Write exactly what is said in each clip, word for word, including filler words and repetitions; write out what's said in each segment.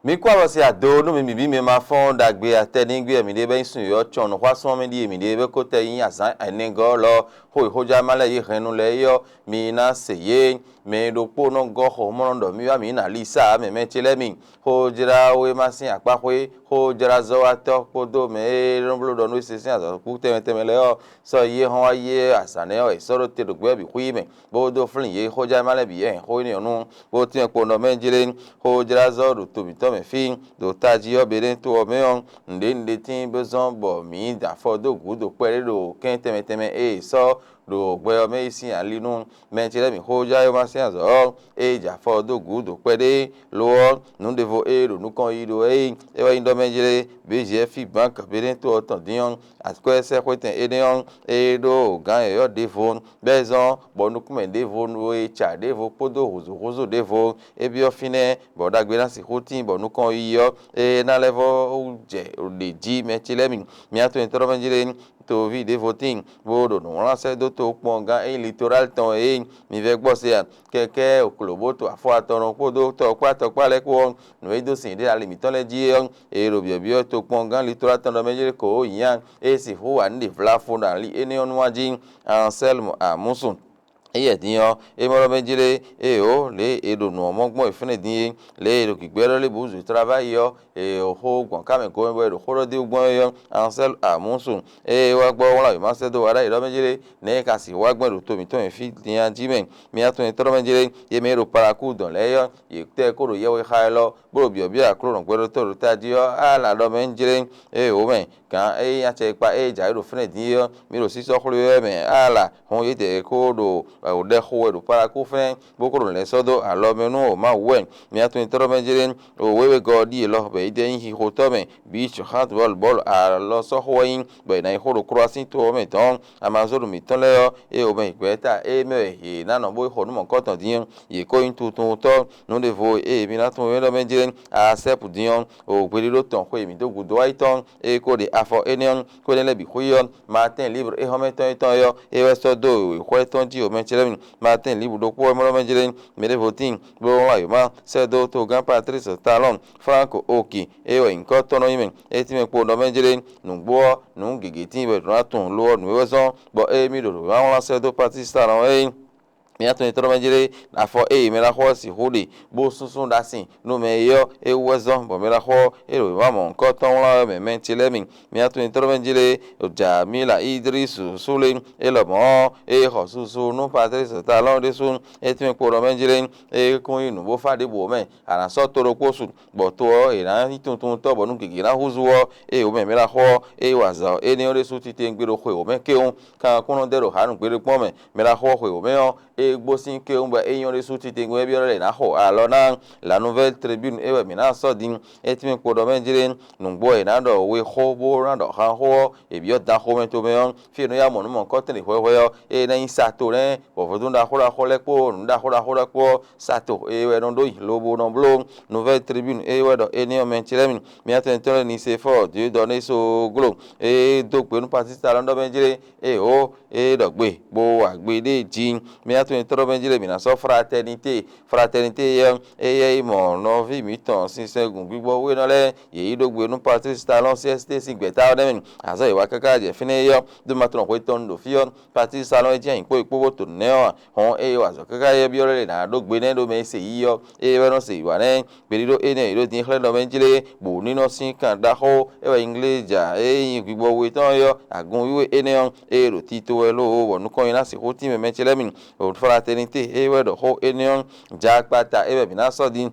Mi kú avɔ se ado nú mi bǐ mɛ ma fɔ́n ɖagbe atɛ ní gbé mǐɖée bɛ́ nyí sun yɔ̌yɔ́ cɔn nǔxwásún ɔ́ mɛ ɖíe mǐɖée bɛ́ ko tɛ nyí azǎn ɛnɛgɔ́ lɔ xó e xójá ma lɛ́ yě hɛn nú lɛ́ɛ é ɔ́, mi ná se yě. Mɛ e ɖokpó nɔ gɔ́ xɔmɔ́nɔ ɖɔ mì wá mǐ ná lí sá ǎ mɛ mɛ ce lɛ́ɛ mi. Xójláwéma sín akpáxwé, xójlázɔ́watɔ́ kpódó mɛ e nɔ bló ɖɔ nú é se sín azɔ̌kú tɛnmɛ tɛnmɛ lɛ́ɛ ɔ́, sɔ́ yi é hɔn wá yi é azǎn nɛ́ ɔ́, è sɔ́ ɖó te ɖo gbɛ̌ bǐ xwí mɛ, bó dó flín yě xójá ma lɛ́ɛ bǐ yɛ́ hɛn xó énɛ́ ɔ́ nú, bó tɛ́nmɛ kpo nɔ mɛ jlé. Xójlázɔ́ ɖo to mǐtɔn mɛ fí, ɖo tají ɔ́ Beɖɛ́ɛn to ɔ́ mɛ ɔ́, nǔɖé nǔɖé tíin bó zɔ́n bɔ mǐ da afɔ dó gǔdo kpɛɖé ɖo kɛ́n tɛnmɛ tɛnmɛ e è sɔ́ ɖo gbɛ ɔ́ mɛ é sín ali nú mɛ ce lɛ́ɛ mǐ xójá é ma sín azɔ̌ ɔ́, é jɛ afɔ dó gǔdo kpɛɖé. Lo ɔ́, nǔ ɖěvo e ɖo nukɔn yiyi ɖó é, é wɛ nyí ɖɔ mɛ jlé, bǐ Ziyɛ́fi gbǎn Beɖɛ́ɛn to ɔ́ tɔn dín ɔ́, akwɛ́sɛ́xwetɛn énɛ́ ɔ́, é ɖó gǎn yɔ̌yɔ́ ɖěvo, bɔ é zɔ́n bɔ nukúnmɛ ɖěvo e ca ɖěvo kpódó hǔzúhúzú ɖěvo, é byɔ́ fínɛ́, bɔ ɖagbe ná sixú tíin, bɔ nukɔn yiyi ɔ́, é ná lɛ́ vɔ́ jɛ ɖě jí mɛ ce lɛ́ɛ mi. Mǐ atɔn nyitɔ́ mɛ jlé, toví ɖěvo tíin, bó ɖo nǔ wlán sɛ́ dó tokpɔngán e nyí Litorál tɔn é, mi vɛ́ gbɔ se a? Kɛkɛ́ oklo bó to afɔ atɔn nɔ kpódó tɔkpá tɔkpá lɛ́ɛ kpó ɔ́, nǔ e dó sin ɖé ali mǐtɔn lɛ́ɛ jí é ɔ́, è ɖo byɔ̌byɔ́ tokpɔngán Litorál tɔn ɖɔ mɛ jlé kǒ nyi a? É sixú wa nǔ ɖě vlafo ɖo ali énɛ́ ɔ́ nú a jí. Ansɛ́lmu Amúsu. Éyɛ́ din ɔ́, é mɔ ɖɔ mɛ jlé, éeǒ, lě e è ɖo nǔ ɔ́ mɔ gbɔn e fɛ́nɛ din é, lě e è ɖo gǐgbɛ́ ɖɔ lé bǔ zu travayi ɔ́, è xo gbɔn ká mɛ gomɛ bɔ è ɖo xó ɖɔ dó gbɔn é ɔ́, Ansɛ́l Amúsu, ée é wá gbɔ wlán wěma sɛ́ dó wa ɖ'ayǐ ɖɔ mɛ jlé, nɛ̌ é ka sixú wá gbɛn ɖo to mǐtɔn e fí din a jí mɛ? Mi atɔn e tlɔ́ mɛ jlé, yě mɛ e ɖo Palakú dɔn lɛ́ɛ ɔ́, yě tɛ́ kó ɖo yɛhwexa élɔ́, bó ɖo byɔ̌byɔ́ Aklúnɔ gbɛɖótɔ́ ɖo tají ɔ́, á la ɖɔ mɛ jlé, éeǒ mɛ, gǎn e nyí acɛkpa e jǎwe ɖo fɛ́nɛ din é ɔ́, mi ɖo sísɔ́ xwlé wɛ mɛ, á la hɔn yědɛɛ e ko ɖo ɖɛ xo wɛ ɖo Palakú fɛ́n, bó ko ɖo lɛ̌ sɔ́ dó alɔ mɛ nú Mawu wɛ. Mi atɔn nyitɔ́ mɛ jlé, ɖo wěwegɔ́ ɔ́ ɖíe lɔ bɔ yědɛɛ nyí xixotɔ́ mɛ, bǐ Jɔxantbɔ́lu bɔ́lu alɔ sɔ́ xó wɛ nyí, bɔ è nǎ yi xó ɖo Klɔ́ sín to ɔ́ mɛ dɔ̌n. Amazonu mǐtɔn lɛ́ɛ ɔ́, é xomɛ gbɛ̌ta e mɛ wɛ yě ná nɔ bó yi xo nǔ mɔ̌kɔtɔn din ɔ́, yě ko nyí tuntunwutɔ́. Nǔ ɖěvo e mi ná tunwun é ɖɔ mɛ jlé, Asɛ́pu din ɔ́, ɖo hweɖíɖó tɔn xwe mǐ dó gǔdo wá yi tɔn, é ko ɖe afɔ énɛ́ ɔ́, xwénɛ́ lɛ́ɛ bǐ xwí ɔ́, Maatɛ́n Libre éhɔ́mɛtɔn yětɔn ɔ́, é wɛ sɔ́ dó wěxwɛ́ tɔn jí wǒmɛ ce lɛ́ɛ mi. Maatɛ́n Libre ɖokpó wɛ mlɔ́ mɛ jlé, mɛ ɖěvo tíin, bó wlán yǒma sɛ́ dó togán Patlísi Talɔn, Flánko Oki, é wɛ nyǐkɔ tɔn nɔ nyí mɛ, é tínmɛ kpo nɔ mɛ jlé. Nǔgbó ɔ́, nǔ gěgé tíin wɛ è nɔ ná tunwun lo ɔ́ nǔ e wɛ zɔ́n, bɔ émí ɖo nǔ e wá wlán sɛ́ dó Patlísi Talɔn é. Mi atɔn nyitɔ́ mɛ jlé, afɔ e mɛ ɖaxó ɔ́ sixú ɖe, bó súnsún ɖasin nú mɛ e ɔ́, é wú wɛ zɔ́n, bɔ mɛ ɖaxó ɔ́, é ɖo wěma mɔ̌hunkɔtɔn wlán wɛ mɛ mɛ ce lɛ́ɛ mi. Mi atɔn nyitɔ́ mɛ jlé, Jamila Idrisu Súle, é lɔmɔ̌ ɔ́, é xɔ susu nú Patlísi Talɔn ɖésú, é tínmɛ kpo ɖɔ mɛ jlé, é kún nyí nǔ bó fá ɖěbǔ mɛ, a nǎ sɔ́ to ɖokpó su, bɔ to ɔ́, è nǎ nyí tuntuntɔ́ bɔ nú gěgé ná húzú ɔ́, é wǒ mɛ mɛ ɖaxó ɔ́, é wa azɔ̌ énɛ́ ɔ́ ɖésú titewungbe ɖo xwe wǒ mɛ kéwún, kanakúnnɔ ɖɔ é ɖo hǎ nǔgbéɖékpɔ́n mɛ. Mɛ ɖaxó ɔ́ xwe wǒ mɛ ɔ́, é gbó sín kéwún bɔ é nyɔ́ ɖésú titewungbe byɔ́ lɛ́ è nǎ xo alɔ ná. La Nouvelle Tribune é wɛ mǐ ná sɔ́ din, é tínmɛ kpo ɖɔ mɛ jlé, nǔgbó e è nǎ ɖɔ wexó bó ná ɖɔ xanxó ɔ́, è byɔ́ dan xomɛ tomɛ ɔ́, fí e è nɔ yá mɔ nǔ mɔ̌hunkɔtɔn ɖe hwɛhwɛ ɔ́, é ná nyí sato nɛ́, bɔ vodún ɖaxó ɖaxó lɛ́ɛ kpó nǔ ɖaxó ɖaxó lɛ́ɛ kpó ɔ́, sato é wɛ nɔ ɖó nyi lobo nɔ bló. Nouvelle Tribune é wɛ ɖɔ énɛ́ ɔ́ mɛ ce lɛ́ɛ mi, mía tɔn e tlɔ́n Nisefɔ́ɔ Diodɔ́nesoglo, é dó gbe nú Patlísi Talɔn ɖɔ mɛ jlé, é hǒ, é ɖɔ gbe, bó wa gbe ɖé jí. Mía tɔn e tlɔ́n mɛ jlé mǐ ná sɔ́ Fratɛnité. Fratɛnité ɔ́, éyɛ́ yi mɔ nɔví mǐtɔn sinsɛngun gbígbɔ́ we nɔ lɛ́ɛ, yě yi ɖó gbe nú Patlísi Talɔn Sɛ́sité sín gbɛ̌ta ɔ́ nɛ́ mɛ. Azɔ̌ e è wa káká jɛ fínɛ́ é ɔ́, ɖó ma tlɔn hwe tɔn ɖo fí ɔ́, Patlísi Talɔn e jɛ́n nyǐkpó yi kpó vo to nɛ́ ɔ́ ǎ. Hɔn ée wǎ azɔ̌ káká éyɛ́ byɔ́ lɛ́ lě ná ɖó gbe nɛ́ ɖó mɛ e se yí ɔ́, éyɛ́ wɛ nɔ se yǐ wa nɛ́. Gbeɖíɖó énɛ́ e è ɖó din xlɛ́ ɖɔ mɛ jlé, bɔ ní nɔ sín kan ɖaxó, é wɛ nyí Glija e nyí gbigbɔ we tɔn ɔ́, agun wíwé énɛ́ ɔ́, ée ɖo tito wɛ lóo, bɔ nukɔn nyi ná sixú tín mɛ mɛ ce lɛ́ɛ mi. Fratɛnité é wɛ ɖɔ xó énɛ́ ɔ́, ja akpata é wɛ mǐ ná sɔ́ din.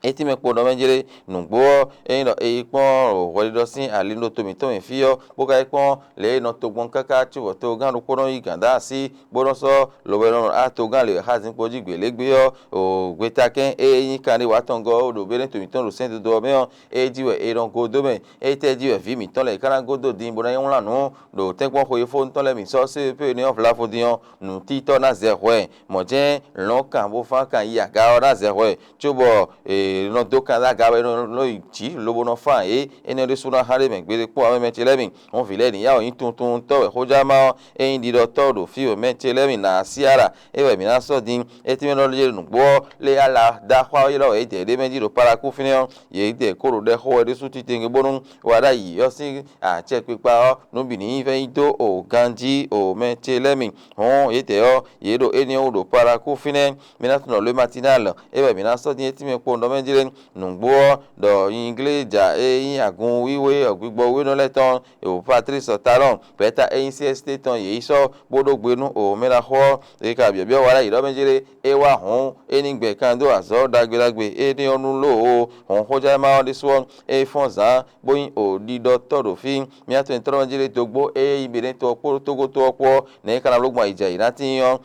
É tínmɛ kpo nɔ mɛ jlé, nǔgbó ɔ́, ényí ɖɔ è yi kpɔ́n hwɛɖiɖɔ sín ali ɖo to mǐtɔn mɛ fí ɔ́, bó ka yi kpɔ́n lě e è nɔ to gbɔn káká cóbɔ togán ɖokpó nɔ yí gǎn dó así, bó nɔ́ sɔ́ lobɛ́nɔ atogán lě xá zinkpo jí gbělégbé ɔ́, o gbetakɛ́n e nyí kanɖéwatɔngɔ́ ɔ́ ɖo Beléto mǐtɔn ɖo sɛ́n dodó ɔ́ mɛ ɔ́, é jí wɛ è nɔ gó dó mɛ. Étɛ́ jí wɛ vǐ mǐtɔn lɛ́ɛ ka ná gó dó din bó ná yi wlán nǔ ɖo tɛ́nkpɔ́n xweyífó tɔn lɛ́ɛ mǐ sɔ́ sé pé énɛ́ ɔ́ vlavo din ɔ́, nǔtítɔ́ ná zɛ hwɛ. Mɔ̌ jɛ́n lɔ̌nkan bó fán kan yi aga ɔ́ ná zɛ hwɛ, cóbɔ è nɔ dó kan dó aga wɛ nɔ nɔ yi jǐ lobo nɔ fán yě. Énɛ́ ɖésú ná xa ɖé mɛ gbeɖé kpó amɛmɛ ce lɛ́ɛ mi. Hɔn vǐ lɛ́ɛ nǐ yá wǒ nyí tuntunwunutɔ́ wɛ xójá má ɔ́, ényí ɖiɖɔtɔ́ ɖo fí wěmɛ ce lɛ́ɛ mi nǎ así á ɖa. É wɛ mǐ ná sɔ́ din. Étɛ́mɛ ɖɔ lé nǔgbó ɔ́, lé ala dó axwá ɔ́ ylɔ́ wɛ yě dɛ ɖé mɛ jí ɖo Palakú fínɛ́ ɔ́, yě dɛ kó ɖo ɖɛ xo wɛ ɖésú titewungbe bónú wǎ ɖ'ayǐ ɔ́ sín acɛkpikpa ɔ́, nǔ bǐ ní nyí vɛ́ nyi dó o ganjí o mɛ ce lɛ́ɛ mi. Hɔn yědɛɛ ɔ́, yě ɖo énɛ́ wú ɖo Palakú fínɛ́. Mǐ ná tunɔ Le Matinal, é wɛ mǐ ná sɔ́ dín é tínmɛ kpowun ɖɔ mɛ jlé. Nǔgbó ɔ́, ɖɔ nyigléja e nyí agun wíwé ɔ́ gbigbɔ wínɔ lɛ́ɛ tɔn, o Patlísi Talɔn, gbɛ̌ta e nyí C S T tɔn yě yi sɔ́ bó ɖó gbe nú o mɛɖaxó ɔ́, è ka byɔ̌byɔ́ wa ɖ'ayǐ ɖɔ mɛ jlé é wá hǔn, é ní gbɛ kan dó azɔ̌ ɖagbe ɖagbe énɛ́ ɔ́ nu lóo. Hǔn xójánúmá ɔ́ ɖésú ɔ́, é fɔ́n zǎn bó nyí o ɖiɖɔtɔ́ ɖo fí. Mía tɔn e tlɔ́ mɛ jlé dó gbó ée nyí Benɛ́to ɔ́ kpódó Tógóto ɔ́ kpó ɔ́, nɛ̌ é ka ná bló gbɔn ayǐjɛ yě ná tíin ɔ́,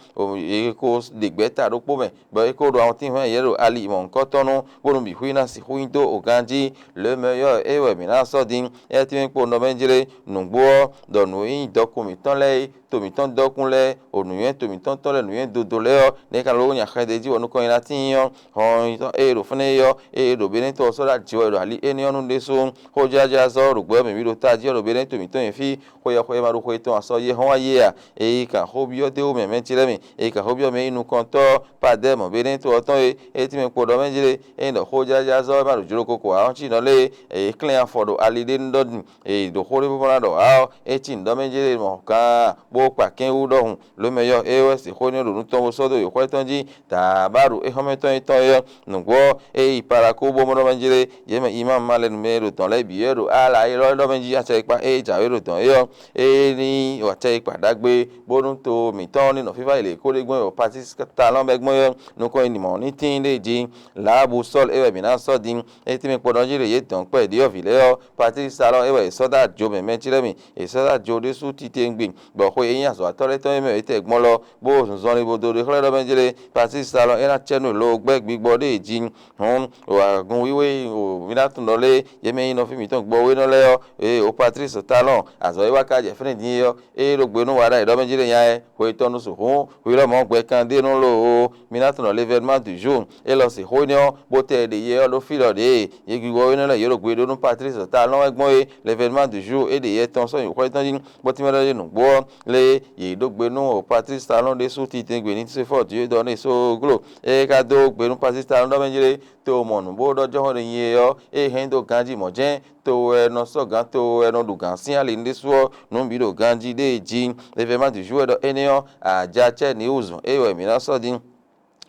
è ko ɖe gbɛ̌ta ɖokpó mɛ, bɔ é ko ɖo awɔntín hwɛ́n yě ɖo ali mɔ̌hunkɔtɔn nu, bónú bǐ xwí ná sixú nyi dó o ganjí. Le mɛ ɔ́, é wɛ mǐ ná sɔ́ din. Étɛ́mɛ kpo nɔ mɛ jlé nǔgbó ɔ́, ɖɔ nǔ e nyí dɔkun mǐtɔn lɛ́ɛ é, to mǐtɔn dɔkun lɛ́ɛ, o nǔnywɛ́ to mǐtɔn tɔn lɛ́ɛ nǔnywɛ́ dodo lɛ́ɛ ɔ́, nɛ̌ ka ló nya xɛɖé jí wɛ nukɔn nyi ná tíin ɔ́, hɔn nyitɔn ée ɖo fɛ́nɛ é ɔ́, ée ɖo Benɛ́to ɔ́ sɔ́ ɖó ajǐ wɛ ɖo ali énɛ́ ɔ́ nu ɖésú. Xójlɔ́jlɔ́ azɔ́ ɖo gbɛ̌ mǐ ví ɖo tají ɔ́ ɖo Benɛ́to mǐtɔn nyi fí, xwe ɔ́ xwe ma ɖo xwe tɔn asɔ yé hɔn wá yé a? È yi kan xó byɔ́ dó mɛ mɛ ce lɛ́ɛ mi, è yi kan xó byɔ́ mɛ e nyí nukɔntɔ́ Padɛ́mɔ Benɛ́to ɔ́ tɔn é, é tínmɛ kpo ɖɔ mɛ jlé, é nyí ɖɔ xójlɔ́jlɔ́ azɔ́ wɛ ma ɖo jló koko ǎ ɔ́ cí nɔ lé, è yi klɛ́n afɔ ɖo ali ɖé nu ɖɔ din, è yi ɖo xó ɖé bó ma ná ɖɔ ǎ ɔ́, é cí nǔ ɖɔ mɛ jlé mɔ̌ gán bó kpa kɛ́n wú ɖɔhun. Lǒ mɛ yɔ́ é wɛ sixú énɛ́ ɖo nú tɔn bó sɔ́ dó yi xwɛ tɔn jí, dǎbá ɖo éxɔ́mɛ tɔn e tɔn é ɔ́, nǔgbó ɔ́, é yi Palakó bó mɔ ɖɔ mɛ jlé, yě mɛ imam malɛnu mɛ e ɖo dɔ̌n lɛ́ɛ bǐ wɛ ɖo ala élɔ́ ɖɔ mɛ jí acɛkpa e jǎwe ɖo dɔ̌n é ɔ́, é ní wa acɛkpa ɖagbe, bónú to mǐtɔn ní nɔ fífá yi lě kó ɖé gbɔn e Patistalɔ́n bɛ́ gbɔn é ɔ́, nukɔn yi mɔ̌ ní tíin ɖé jí. Lǎabu Sɔ́lu é wɛ mǐ ná sɔ́ din. É tɛ́nmɛ kpɔ́ ɖɔ jí ɖo yě dɔ̌n kpɛ́ ɖě ɔ́ vǐ lɛ́ɛ ɔ́, Patistalɔ́n é wɛ è sɔ́ dó ajo mɛ mɛ cí lɛ́ɛ mi, è sɔ́ dó ajo ɖésú titewungbe, bɔ xwe e nyí azɔ̌watɔ́ lɛ́ɛ tɔn é mɛ è tɛ gbɔn lɔ, bó zɔnlin bó dó ɖe xlɛ́ ɖɔ mɛ jlé, Patistalɔ́n é ná cɛ nú è lo gbɛ́ gbigbɔ ɖé jí. Hɔn, agun wíwé e mǐ ná tunwun ɖɔ lé, yě mɛ e nyí nɔví mǐtɔn gbɔwénɔ lɛ́ɛ ɔ́, ee, o Patlísi Talɔn, azɔ̌ e wá ka jɛ fínɛ́ din é ɔ́, ée ɖó gbe nú wa ɖ'ayǐ ɖɔ mɛ jí ɖé nya ɛ, hwe tɔn nu sixú hwi lɔ mɔ̌ gbɛ kan ɖé nú loo. Mǐ ná tunwun ɖɔ l'événement du jour élɔ́ sixú énɛ́ ɔ́, bó tɛ ɖe yɛ ɔ́ ɖó fí ɖɔ ɖě yě gbigbɔ énɛ́ lɛ́ɛ yě ɖo gbe ɖó nú Patlísi Talɔn wɛ gbɔn é, l'événement du jour é ɖe yɛ tɔn sɔ́ nyi xwɛ tɔn jí, bó tínmɛ ɖɔ yě nǔgbó ɔ́, lé yě ɖó gbe nú Patlísi Talɔn ɖésú titewungbe ní sefɔ Dieu donné soglo. É ka dó gbe nú Patlísi Talɔn ɖɔ mɛ jí ɖé, to mɔ nǔ bó ɖɔ jɔhɔn ɖe nyi é ɔ́, é hɛn dó ganjí mɔ̌ jɛ́n, to wɛ nɔ sɔ́ gǎn, to wɛ nɔ ɖu gǎn sín ali nu ɖésú ɔ́, nǔ bǐ ɖo ganjí ɖée jí. Événement du jour wɛ ɖɔ énɛ́ ɔ́, ajacɛ́ ní wú zɔn é wɛ mǐ ná sɔ́ din.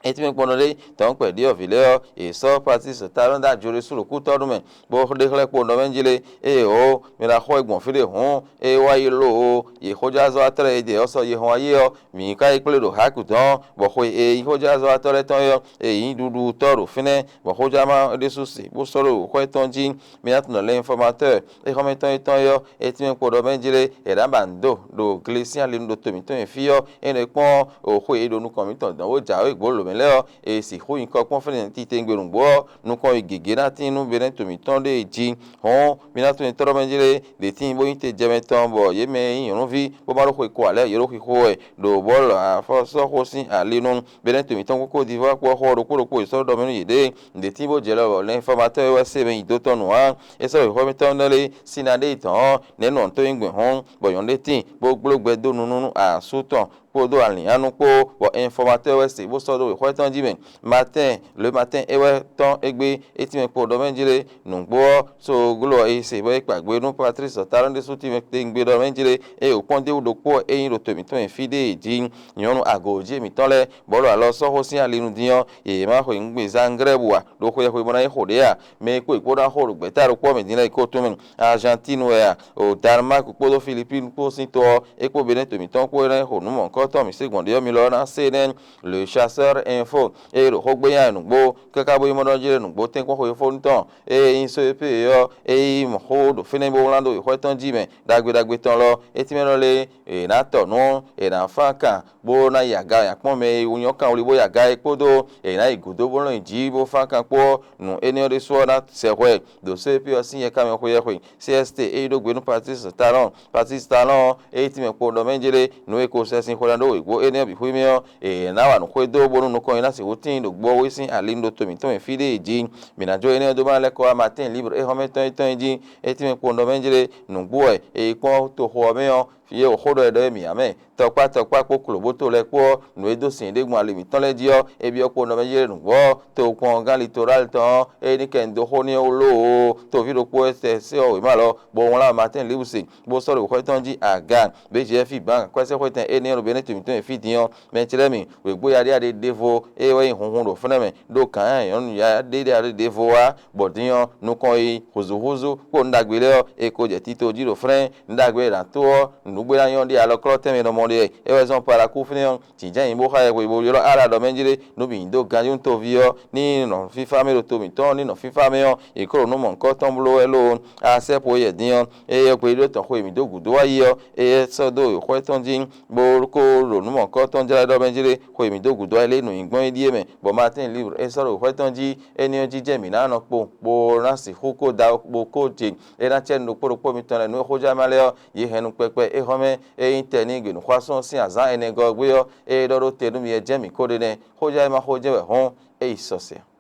É tínmɛ kpɔ́n ɖɔ ɖé, tɔ̌nkpɛ́ ɖyɔ̌vǐ lɛ́ɛ ɔ́, yě sɔ́ Patlísi Talɔn dó ajo ɖésú ɖo kútɔ́ nú mɛ, bó ɖe xlɛ́ kpo nɔ mɛ jí lé, ée hǒ, mi ná xɔ ɛ gbɔn fí ɖé hǔn, ée wá yi lóo, yě xójázɔ́ atlɛ́ e jɛ ɔ́ sɔ́ yi hɔn wá yé ɔ́, mǐ ka yi kplé ɖo Haku dɔ̌n, bɔ xwe e nyí xójázɔ́watɔ́ lɛ́ɛ tɔn é ɔ́, è nyǐ ɖuɖutɔ́ ɖo fínɛ́, bɔ xójánúmá ɖésú se bó sɔ́ ɖo xwɛ tɔn jí. Mǐ ná tunɔ lɛ̌nfɔ́matɔ́ éxɔ́mɛtɔ́ étɔn é ɔ́, é tínmɛ kpo ɖɔ mɛ jlé è nǎ ba nǔ do ɖo gle sín ali nu ɖo to mǐtɔn e fí ɔ́, énɛ́ kpɔ́n xwe e ɖo nukɔn mǐtɔn dɔn bó jǎwe gbǒ lǒ mɛ lɛ́ɛ ɔ́, è sixú nyǐkɔ kpɔ́n fínɛ́ titewungbe nǔgbó ɔ́, nukɔn e gěgé ná tín nú Benɛ́to mǐtɔn ɖée jí. Hɔn, mi ná tunwun tɔ́ɖɔ́ mɛ jlé ɖě tíin bó nyí te jɛ mɛ tɔn, bɔ yě mɛ e nyí nyɔ̌nuví bó ma ɖó xwe ko ǎ lɛ́ɛ, yě ɖo xixo wɛ ɖo bɔ̌lu afɔsɔ́xo sín ali nu. Benɛ́to mǐtɔn kpó Kódivɔ́a kpó ɔ́ xó ɔ́ ɖokpó ɖokpó è sɔ́ ɖɔ mɛ nú yěɖée. Nǔɖé tíin bó jɛ lɔ bɔ lɛ̌nfɔ́matɔ́ e wɛ se mɛ nyi dó tɔn nǔ ǎ. É sɔ́ wěxɔ́mɛtɔ́ nɛ́ lé sín ná ɖé tɔn ɔ́, nɛ̌ nɔ tó nyí gbɛn hɔn, bɔ nyɔ̌nu ɖé tíin bó gbló gbɛ dó nunú nú asú tɔn kpódó alǐnnyánú kpó, bɔ ɛnfɔmatɔ́ wɛ se bó sɔ́ dó wěxɔ́ tɔn jí mɛ. Matɛ́n, le matɛ́n é wɛ tɔ́n égbé, é tínmɛ kpo ɖɔ mɛ jlé. Nǔgbó ɔ́, soglo ɔ́, é se bɔ é kpa gbe nú Patlísi Talɔn ɖésú tínmɛ tewungbe ɖɔ mɛ jlé, ée wǒ kpɔ́n d'é wú ɖokpó ɔ́, é nyí ɖo to mǐtɔn e fí ɖée jí. Nyɔ̌nu agǒjí mǐtɔn lɛ́ɛ, bɔ̌ ɖo alɔ sɔ́ xó sín ali nu dín ɔ́, yě má xwe nǔgbezán Grɛ́bu ǎ, ɖo xweyɛxwe bó ná yi xo ɖě ǎ. Mɛ e kpó è kpó ná xo ɖo gbɛ̌ta ɖokpó ɔ́ mɛ din lɛ́ɛ yi kó tún mɛ. Arjantín wɛ a, o Danmarku kpódó Filipínu kpó sín to ɔ́, é kpó Benɛ́to mǐtɔn kpó é ná yi xo nǔ mɔ̌hunkɔtɔn mǐ se gbɔn ɖě ɔ́, mi lɔ ná se nɛ́. Le Chasseur Info, ée ɖo xó gbé nyi nǔgbó, káká bó yi mɔ ɖɔ jí ɖe nǔgbó tɛ́nkpɔ́n xweyífónú tɔn, ée nyí só e pé ɔ́, é yi mɔ xó ɖo fínɛ́ bó wlán ɖo xwɛ tɔn jí mɛ ɖagbe ɖagbe tɔn lɔ, é tínmɛ nɔ lé, è nǎ tɔ nǔ, è nǎ fán kan, bó ná yi aga nya kpɔ́n mɛ e nyɔ́ kanwlí bó yi aga é kpódó è nǎ yi gǔdo bó lɔn nyi jǐ bó fán kan kpó ɔ́, nǔ énɛ́ ɔ́ ɖésú ɔ́ ná sɛ hwɛ ɖo só e pé ɔ́ sín yɛ kanmɛ xweyɛ́xwe. C S T e yi ɖó gbe nú Patrice Talon, Patrice Talon ɔ́, é yi tínmɛ kpo ɖɔ mɛ jlé nǔ e ko sɛ sín xwé Ɖó wěgbó énɛ́ ɔ́ bǐ xwé mɛ ɔ́, è nǎ wa nǔ xwedó bónú nukɔn nyi ná sixú tíin ɖo gbɔ ɔ́ wé sín ali ɖo to mǐtɔn mɛ fí ɖé jí. Mǐ ná jó énɛ́ ɔ́ dó má lɛ́ kɔ wá Matín Libre éhɔ́mɛ tɔn e tɔn e jí. É tínmɛ kpowun ɖɔ mɛ jlé nǔgbó wɛ è yi kpɔ́n toxo ɔ́ mɛ ɔ́, fí e xó ɖɔ è ɖɔ é mǐ ǎ mɛ. Tɔkpá tɔkpá kpó klobóto lɛ́ɛ kpó ɔ́, nǔ e dó sin yě ɖé gbɔn ali mǐtɔn lɛ́ɛ jí ɔ́, é byɔ́ kpowun ɖɔ mɛ jlé nǔgbó ɔ́, tokpɔngán Litorali tɔn ɔ́, é ní kɛ un dó xó n'i lóo. Toví ɖokpó wɛ sɛ sɛ́ ɔ́ wěma lɔ, bó wlán Matín Libre se, bó sɔ́ ɖo xwé tɔn jí aga. Bějɛ́ɛ́ fí gbǎn kwɛ́sɛ́xwétɛn énɛ́ ɔ́ ɖo Benɛ́ti mǐtɔn e fí din ɔ́, mɛ ce lɛ́ɛ mi, wěgbó yaɖíyaɖí ɖěvo é wɛ nyí hunhun ɖo fínɛ́ mɛ, ɖó gǎn nyɔ̌nu yaɖíyaɖí ɖěvo wá, bɔ din ɔ́, nukɔn yi húzúhúzú kpó nǔ ɖagbe lɛ́ɛ ɔ́, è ko jɛ tito jí ɖo flɛ́n. Nǔ ɖagbe e è nǎ tó ɔ́, nǔɖuɖu e ná nyɔ́ ɖe alɔklɔ́ tɛnmɛ ɖɔmɔ ɖe wɛ é wɛ zɔ́n Palakúfínɛ́ ɔ́. Jǐnjɛ́n nyi bó xá yɛhwevo ylɔ́ Ala ɖɔ mɛ jlé, nú bǐ nyi dó ganjí nú toví ɔ́, ní nɔ fífá mɛ ɖo to mǐtɔn ɔ́, ní nɔ fífá mɛ ɔ́, è ko ɖo nǔ mɔ̌hunkɔtɔn bló wɛ lóo. Asɛ́po e yɛ din ɔ́, eye gbeɖíɖɔ tɔn xwe mǐ dó gǔdo wá yi ɔ́, eye sɔ́ dó wěxwɛ́ tɔn jí, bó ko ɖo nǔ mɔ̌hunkɔtɔn jlá ɖɔ mɛ jlé, xwe mǐ dó gǔdo wá yi lě nǔnyigbɔ́n yi ɖíe mɛ, bɔ Matín Libre é sɔ́ ɖo wěxwɛ́ tɔn jí. Énɛ́ ɔ́ jí jɛ́n mǐ ná nɔ kpowun, bó ná sixú ko da bó ko ce, é ná cɛ nú ɖokpó ɖokpó mitɔn lɛ́ɛ nú xójánúmá lɛ́ɛ ɔ́, yě hɛn nú kpɛkpɛ é hɔn mɛ. Ényí tɛ ní gbe nǔxwásún sín azǎn ɛnɛ gɔ́ ɔ́ gbé ɔ́, ée ɖɔ ɖó te nú mi wɛ jɛ́n mǐ ko ɖe nɛ́. Xójánúmá xó jɛ́n wɛ hɔ́n, é yi sɔ se.